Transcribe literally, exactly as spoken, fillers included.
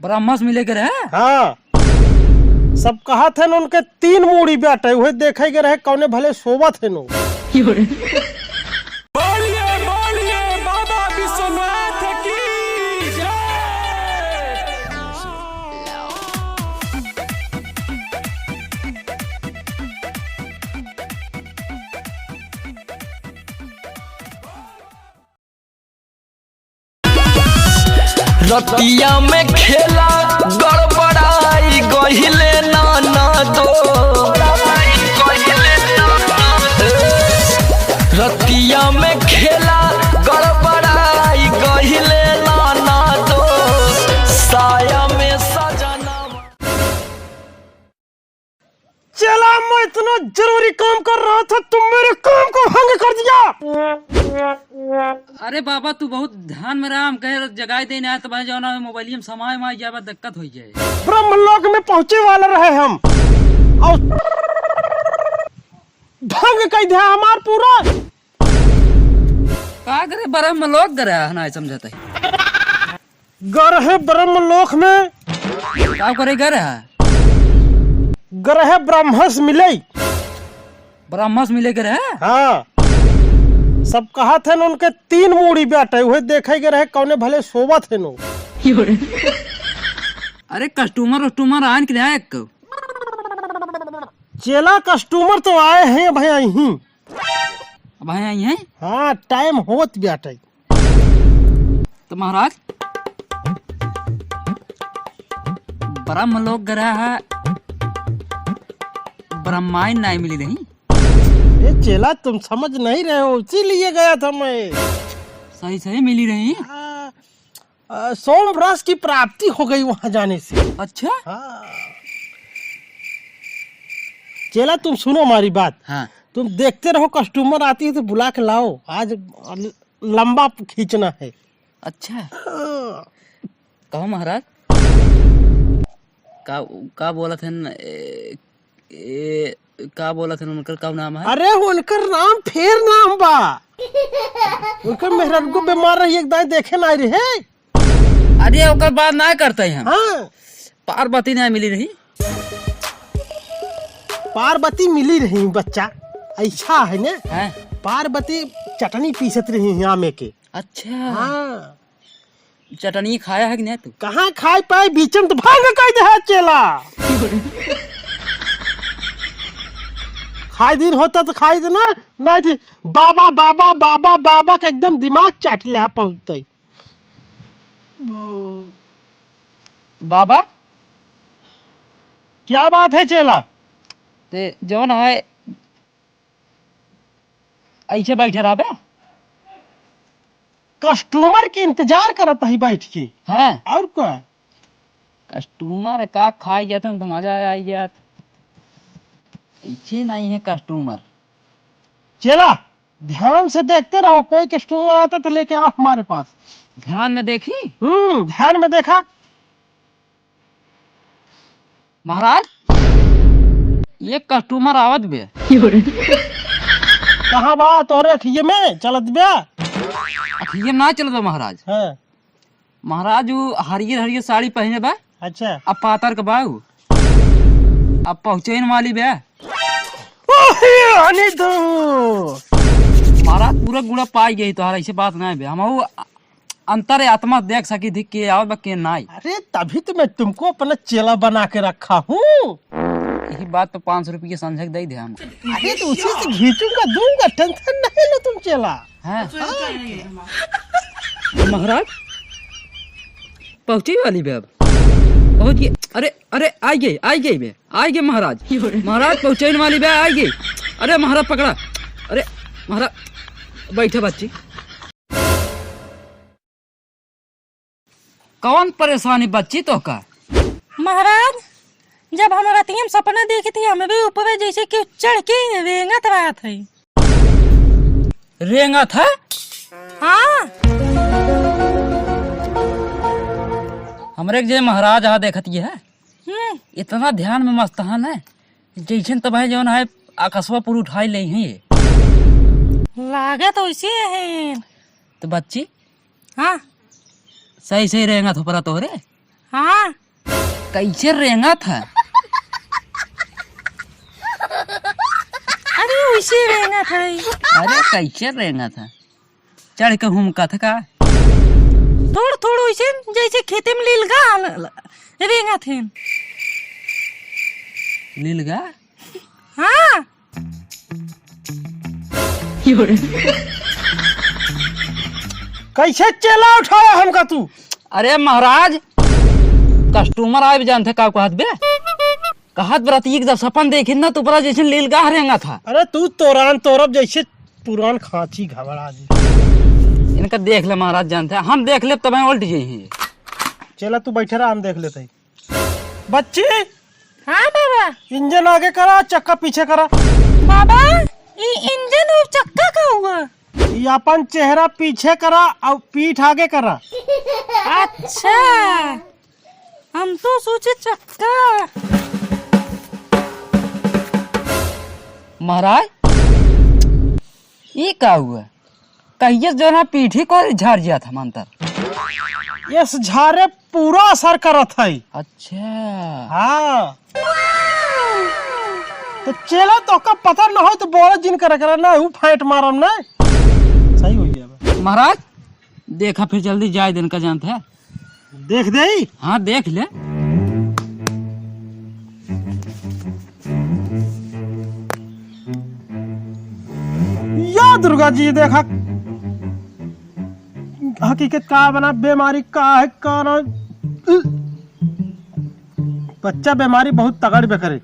ब्रह्मा से मिले के रहे? हाँ। सब कहत है न उनके तीन मूड़ी बाटे, उहे देखे के रहे कौने भले सोवत है नो। बोलिए, बोलिए बाबा विश्वनाथ की जय। रतिया में खेला गड़बड़ाई गहिले ना, ना दो। रतिया में खेला गड़बड़ाई गहिले ना, ना दो। साया में सजना। चेला, मैं इतना जरूरी काम कर रहा था, तुम मेरे काम को भंग कर दिया। अरे बाबा, तू बहुत ध्यान में रहा, हम कहे जगाई देना है, तो भाई जौन है मोबाइलिया में समाय माय जाबा दिक्कत हो जाए। ब्रह्मलोक में पहुंचे वाला रहे हम, और भंग कर दिया हमार पूरा। का करे, ब्रह्मलोक गए रहा है ना, समझते। गरहे ब्रह्मलोक में। का करे गरहा? गरहे ब्रह्मस मिले। ब्रह्मस मिले गरहा? हाँ। सब कहत है न उनके तीन मूड़ी बाटे, उहे देखे गरहे कौने भले सोवत है नो। अरे customer वस्टमर आन के लिए एक। चेला customer तो आए हैं भाई, यहीं। अब आए, आई हैं? हाँ, time होत बाटे। तो महाराज, ब्रह्मलोक गरहा है, ब्रह्माइन नाहीं मिली रही। ये चेला, तुम समझ नहीं रहे हो, इसीलिए गया था मैं। सही, सही मिली रही। हाँ, अ, सोम रस की प्राप्ति हो गई वहाँ जाने से। अच्छा? हाँ। चेला, तुम सुनो हमारी बात। हाँ। तुम देखते रहो, customer आती है तो बुला के लाओ। आज लंबा खींचना है। अच्छा। हाँ। कहो महाराज, का, का बोलत हन, ए, ए, का बोलत हन, उनकर का नाम है? अरे, उनकर नाम फेर नाम बा। उनकर मेहरारू को बीमार रही, एक दाई देखे ना रहे। अरे, ओकर बात ना करते हैं हम। हाँ। पार्वती ना मिली रही। पार्वती मिली रही बच्चा, ऐसा है ना? हाँ। पार्वती चटनी पीसत रही आमे के। अच्छा। हाँ। चटनी खाया है कि नहीं तू? कहाँ खाए पाए, बीच में तो भंग कर दे है चेला। खाए दिन होता तो खाए देना, नहीं थी। बाबा, बाबा, बाबा, बाबा के एकदम दिमाग चाट ले पहुँचते। बाबा, क्या बात है चेला? ते जौन है, ऐसे बैठे रहबे? Customer के इंतजार करत ही बैठ के। हाँ। और का? Customer का खाई जात, हम तो मजा आई जात। ऐसे नहीं है customer। चेला, ध्यान से देखते रहो, कोई customer आता तो लेके आओ हमारे पास। ध्यान में देखी? हम्म, ध्यान में देखा। महाराज, एक customer आवत बे। कहाँ बा? तोरे अखिए में चलत बे? अखिए ना चलत बा महाराज। हाँ। महाराज, उ हरियर हरियर साड़ी पहने बा। अच्छा। अब पातर के बा उ। अब पहुँचे वाली बे। ओहे, आने दो। महाराज, पूरा गुड़ा पाई गई तोहरा, ऐसे बात ना है बे। हम उ अंतर आत्मा देख सकी थी के आवत बा के नाई। अरे, तभी तो मैं तुमको अपना चेला बना के रखा हूँ। यही बात तो पाँच सौ रुपये समझ के दे दे हम। अरे, तो उसी से खींचूंगा, दूंगा, tension नहीं लो तुम चेला। हाँ। महाराज, पहुँचे वाली बे अब। पहुँच गए। अरे, अरे, आई गई, आई गई बे, आई गई महाराज। महाराज, पहुँचे वाली बे, आई गई। अरे महाराज, पकड़ा। अरे महाराज, बैठे बच्ची। कौन परेशानी बच्ची तोहका? महाराज, जब हम रतिया में सपना देखी थी, हम भी ऊपर जैसे कि चढ़ के रेंगत रहत है। रेंगत है? हाँ। हमरे के जे महाराज आ देखत ये है, हम्म। इतना ध्यान में मस्त है ना, जैसन तब है जौन है आकाशवा पर उठाई ले हैं ये। लागत वैसे है। तो बच्ची, हाँ। सही सही रेंगत हो परा तोहरे। हाँ। कैसे रेंगत है? अरे, वैसे रेंगत है। अरे, कैसे रेंगत है? चढ़ के हुमकत है का? थोड़, थोड़ वैसे, जैसे खेते में लीलगा ल-, ल-, रेंगत है। लीलगा? हाँ। कैसे चेला उठाया हमका तू? अरे महाराज, customer आए भी जानते का कहत बे? कहत बराती एक जब सपन देखिन ना तो बड़ा जैसे लीलगाह रेंगत है। अरे तू तोरान तोरब जैसे पुरान खांची घबरा जी। इनका देख ले महाराज जानते हैं, हम देख ले तब उल्ट जाइए। चला तू बैठे रहा, हम देख लेते हैं। बच्ची, हाँ बाबा। इंजन आगे करा, चक्का पीछे करा। बाबा, ई इंजन और चक्का का हुआ? ई अपन चेहरा पीछे करा और पीठ आगे करा। अच्छा, हम तो सोचे चक्का। महाराज, ई का हुआ? कहिए जो ना पीठी को झाड़ जात हम अंतर। यस झारे पूरा असर करत है। अच्छा। हाँ। तो चेला तोका पता न हो तो बोले जिन करे करे ना, हूँ फाइट मारम ना। सही हो गया बा। महाराज, देखा फिर जल्दी जाए दिन का जानत है। देख देई? हाँ, देख ले। या दुर्गा जी, देखा हकीकत का बना, बीमारी का है, का ना। बच्चा बीमारी बहुत तगड़ बे करे।